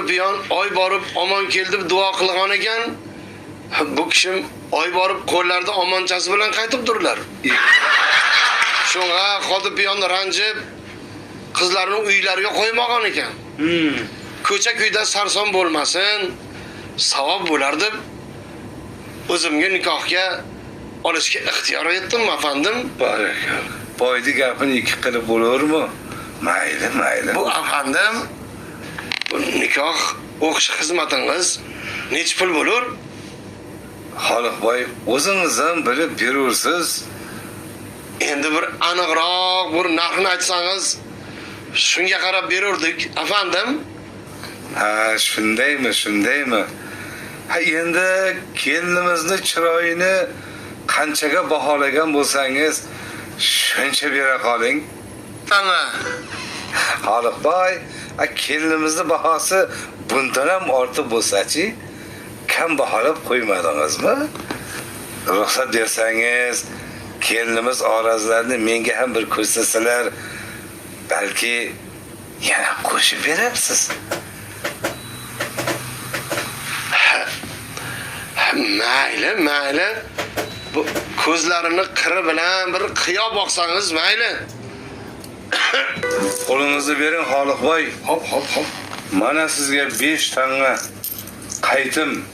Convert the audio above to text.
Xodipiyon oy borib omon keldi deb duo qilgan ekan. Bu kishim oy borib qo'llarida omonchasi bilan qaytib turlar. Shunga Xodipiyon ranjib qizlarni uylariga qo'ymagan ekan. Ko'cha kuyda sarson bo'lmasin, savob bo'lar deb o'zimga nikohga olishga ixtiyor etdim, afandim. Barakalla. Boyni gapini ikki qilib bo'larmi? Mayli, mayli. Bu afandim, bu nikoh o'qish xizmatingiz nechi pul bo'lur? Xoliqboy, o'zingiz ham bilib berursiz. Endi bir aniqroq bir narxini aytsangiz, shunga qarab berurdik, afandim. Ha, shundaymi, shundaymi? Ha, endi kelinimizni chiroyini qanchaga baholagan bo'lsangiz, shuncha bera qoling. Ana, Xoliqboy, a kelinimizni bahosi bundan ham ortiq bo'lsa-chi, kam baholab qo'ymadingizmi? Ruxsat bersangiz, kelinimiz orazlarini menga ham bir ko'rsatsalar, balki yana qo'shib berarsiz. Mayli, mayli. Bu ko'zlarini qiri bilan bir qiyo boqsangiz mayli. Qo'lingizni bering, Xoliqboy. Hop, hop, hop. Mana sizga 5 tanga qaytim.